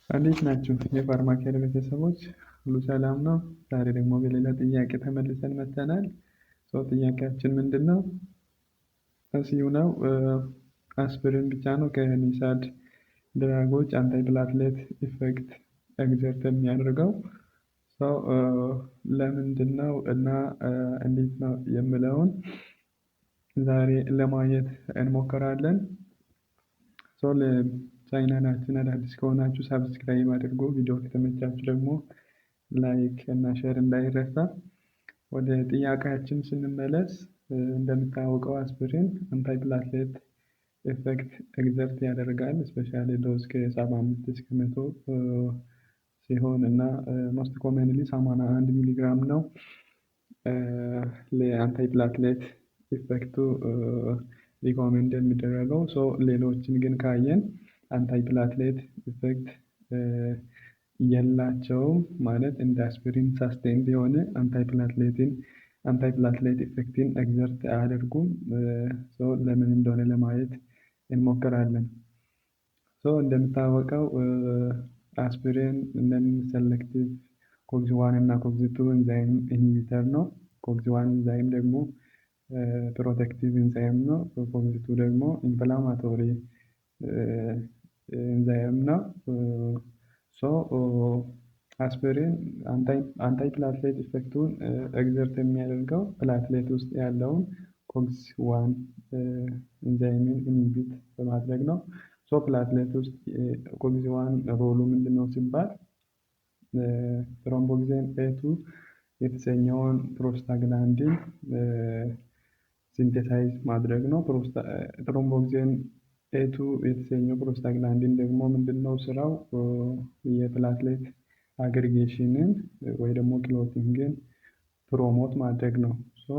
እንዴት ናችሁ የፋርማኬር ቤተሰቦች? ሁሉ ሰላም ነው? ዛሬ ደግሞ በሌላ ጥያቄ ተመልሰን መጥተናል። So ጥያቄያችን ምንድን ነው? እሲሁ ነው። አስፕሪን ብቻ ነው ከ NSAID drug ኦች antiplatelet effect exert የሚያደርገው። So ለምንድን ነው እና እንዴት ነው የሚለውን ዛሬ ለማየት እንሞክራለን። So ለቻናላችን አዳዲስ ከሆናችሁ subscribe አድርጉ። ቪዲዮ ከተመቻችሁ ደግሞ like እና share እንዳይረሳ። ወደ ጥያቄያችን ስንመለስ፣ እንደሚታወቀው አስፕሪን antiplatelet effect exert ያደርጋል፣ especially dose ከ75 እስከ 100 ሲሆን እና most commonly 81 ሚሊግራም ነው ለ antiplatelet effect ኡ recommend የሚደረገው። So ሌሎችን ግን ካየን antiplatelet effect የላቸውም፣ ማለት እንደ አስፕሪን sustained የሆነ antiplatelet effect ን exert አያደርጉም። So ለምን እንደሆነ ለማየት እንሞክራለን። So እንደሚታወቀው አስፕሪን non selective COX 1 እና COX 2 enzyme inhibitor ነው። COX 1 ኢንዛይም ደግሞ protective enzyme ነው። COX 2 ደግሞ inflammatory enzyme ነው። So አስፕሪን antiplatelet effect ኡን exert የሚያደርገው platelet ውስጥ ያለውን COX 1 enzyme ን inhibit በማድረግ ነው። So platelet ውስጥ COX 1 role ኡ ምንድን ነው ሲባል thromboxane A2 የተሰኘውን prostaglandin synthesize ማድረግ ነው። Thromboxane A2 የተሰኘው prostaglandin ደግሞ ምንድነው ስራው? የ platelet aggregation ን ወይ ደግሞ clotting ን promote ማድረግ ነው። So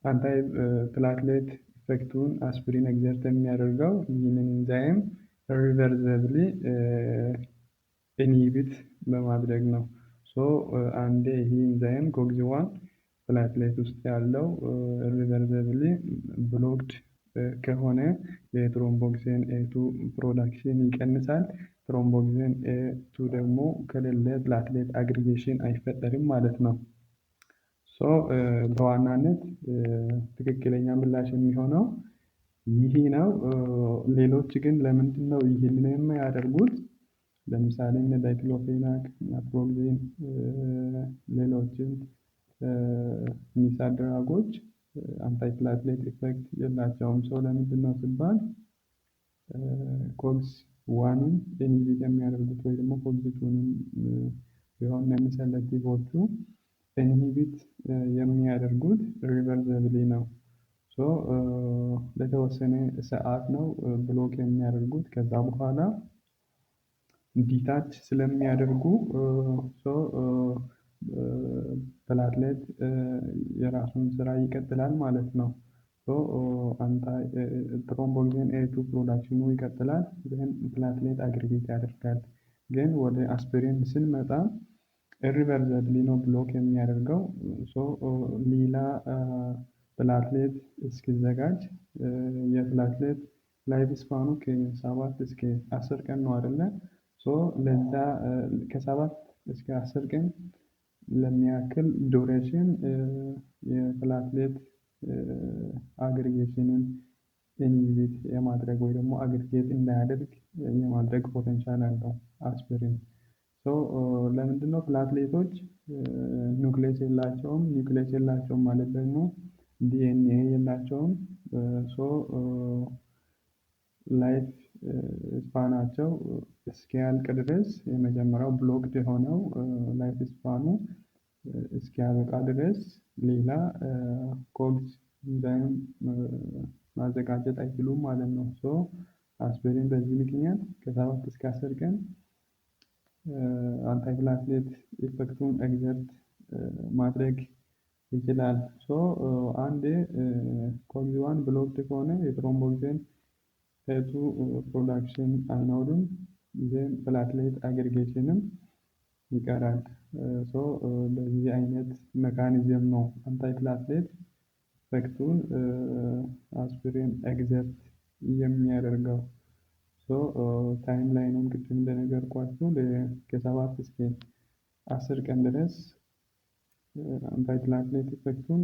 antiplatelet effect ኡን አስፕሪን exert የሚያደርገው ይህንን enzyme reversibly inhibit በማድረግ ነው። So አንዴ ይህ enzyme COX 1 platelet ውስጥ ያለው reversibly blocked ከሆነ የ thromboxane A2 production ይቀንሳል። Thromboxane A2 ደግሞ ከሌለ platelet aggregation አይፈጠርም ማለት ነው። So በዋናነት ትክክለኛ ምላሽ የሚሆነው ይህ ነው። ሌሎች ግን ለምንድን ነው ይህንን የማያደርጉት? ለምሳሌ እነ diclofenac፣ naproxen፣ ሌሎችም NSAID drug ኦች antiplatelet effect የላቸውም። So ለምንድን ነው ሲባል COX 1 ን inhibit የሚያደርጉት ወይ ደግሞ COX 2 ንም ቢሆን non-selective ኦቹ inhibit የሚያደርጉት reversibly ነው። So ለተወሰነ ሰዓት ነው block የሚያደርጉት፣ ከዛ በኋላ detach ስለሚያደርጉ so platelet የራሱን ስራ ይቀጥላል ማለት ነው። So thromboxane A2 production ኑ ይቀጥላል፣ ግን platelet aggregate ያደርጋል። ግን ወደ አስፕሪን ስንመጣ irreversibly ነው block የሚያደርገው። So ሌላ platelet እስኪዘጋጅ፣ የ platelet life span ኑ ከ7 እስከ 10 ቀን ነው አይደለ? So ለዛ ከ7 እስከ 10 ቀን ለሚያክል duration የ platelet aggregation ን inhibit የማድረግ ወይ ደግሞ aggregate እንዳያደርግ የማድረግ potential አለው አስፕሪን። So ለምንድነው? Platelet ኦች ኑክሌስ የላቸውም። ኑክሌስ የላቸውም ማለት ደግሞ ዲኤንኤ የላቸውም። So life span ኣቸው እስኪያልቅ ድረስ፣ የመጀመሪያው blocked የሆነው life span ኑ እስኪያበቃ ድረስ ሌላ COX enzyme ማዘጋጀት አይችሉም ማለት ነው። So አስፕሪን በዚህ ምክንያት ከ7 እስከ 10 ቀን antiplatelet effect ኡን exert ማድረግ ይችላል። So አንዴ COX 1 blocked ከሆነ የ thromboxane A2 production አይኖርም፣ then platelet aggregation ም ይቀራል። So በዚህ አይነት mechanism ነው antiplatelet effect ኡን አስፕሪን exert የሚያደርገው። So Time line ኑን ቅድም እንደነገርኳችሁ ከ7 እስከ 10 ቀን ድረስ antiplatelet effect ኡን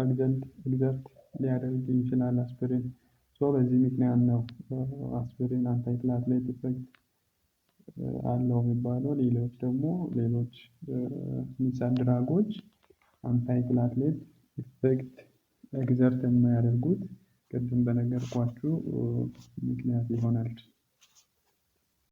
exert ሊያደርግ ይችላል አስፕሪን። So በዚህ ምክንያት ነው አስፕሪን antiplatelet effect አለው የሚባለው። ሌሎች ደግሞ ሌሎች NSAID drug ኦች antiplatelet effect exert የማያደርጉት ቅድም በነገርኳችሁ ምክንያት ይሆናል።